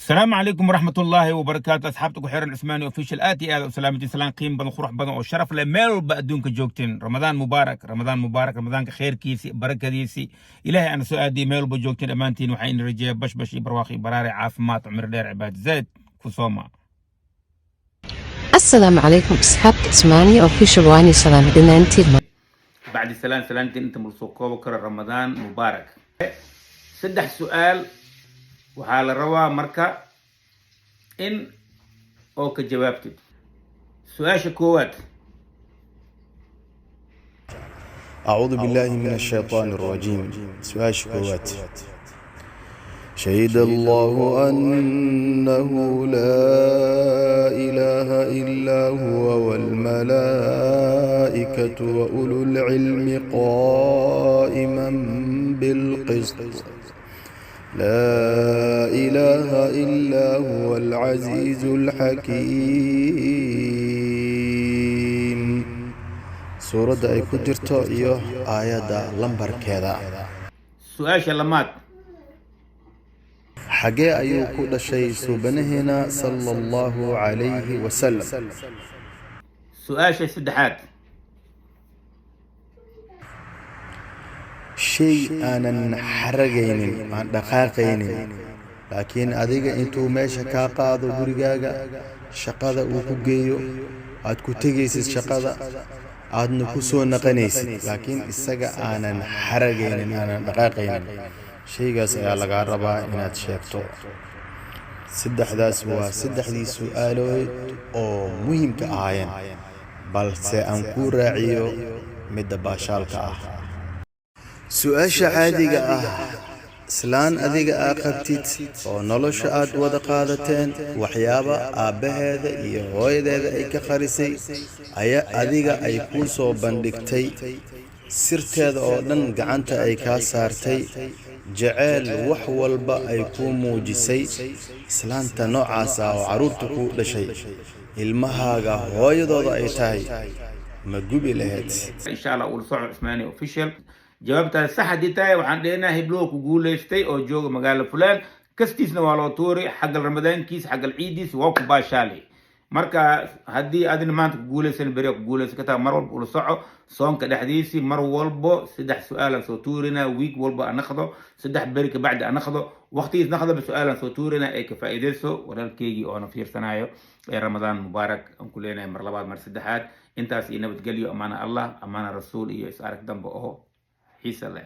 Asalaamu calaykum waraxmat ullaahi wabarakaatu. Asxaabta ku xiran Cusmaani Official, aad iyo aad u salaamantiin. Salaan qiim badan, qurux badan oo sharaf leh, meel walba adduunka joogteen. Ramadaan mubaarak, Ramadaan mubaarak. Ramadaanka khayrkiisi, barakadiisi Ilaahay ana soo aadiyay. Meel walba joogteen dhammaantiin, waxaa ina rajeeya bashbash iyo barwaaqi iyo baraare, caafimaad, cumri dheer, cibaad zaid ku sooma. Asalaamu calaykum asxaabta Cusmaani Official, waani salaam dhammaantiin. Bacdi salaan, salaantiin inta mal soo koobo karo. Ramadaan mubaarak. Saddex su-aal waxaa la rabaa marka in oo ka jawaabtid. Su-aasha koowaad. أعوذ بالله من الشيطان الرجيم. سؤال كوات: شهد الله أنه لا إله إلا هو والملائكة وأولو العلم قائما بالقسط، لا إله إلا هو العزيز الحكيم. Suuradda ay ku jirto iyo aayadda lambarkeeda. Su-aasha lamaad. Xagee ayuu ku dhashay suubanaheena sala Allahu calayhi wasalam? Su-aasha saddexaad. Shay aanan xaragaynin, aan dhaqaaqaynin, laakiin adiga intuu meesha kaa qaado gurigaaga shaqada uu ku geeyo, aad ku tegaysid shaqada, aadna ku soo naqanaysid, laakiin isaga aanan xaragaynin, aanan dhaqaaqaynin, shaygaas ayaa lagaa rabaa inaad sheegto. Saddexdaas waa saddexdii su-aalood oo muhiimka ahaayeen, balse aan kuu raaciyo midda baashaalka ah. Su-aasha caadiga ah: islaan adiga aa qabtid oo nolosha aad wada qaadateen, waxyaaba aabbaheeda iyo hooyadeeda ay ka qarisay ayaa adiga ay kuu soo bandhigtay, sirteeda oo dhan gacanta ay kaa saartay, jeceyl wax walba ay kuu muujisay. Islaanta noocaas ah oo carruurta kuu dhashay, ilmahaaga hooyadooda ay tahay, ma gubi lahayd? Insha Allah ula soco Cusmaani Official. Jawaabtaas sax haddii tahay, waxaan dhehnaa heblow ku guulaystay oo jooga magaalo fulaan, kastiisna waa loo tuuri, xaggal ramadaankiis, xaggal ciidiis waa ku baashaali. Marka haddii adina maanta ku guulaysan, beri ku guulaysan kartaa. Mar walba ula soco soonka dhexdiisii, mar walbo saddex su-aalaan soo tuurina. Week walba anaqdo 3 beri kabacdi, anaqdo waqtigiis naqdaba su-aalaan soo tuurina ee ka faa'iidayso walaalkeygii oona fiirsanayo. Ee Ramadaan mubaarak aan ku leenahay mar labaad, mar saddexaad. Intaas iyo nabadgelyo, amaana Allah, amaana rasuul, iyo is arag dambe oo xiisa leh.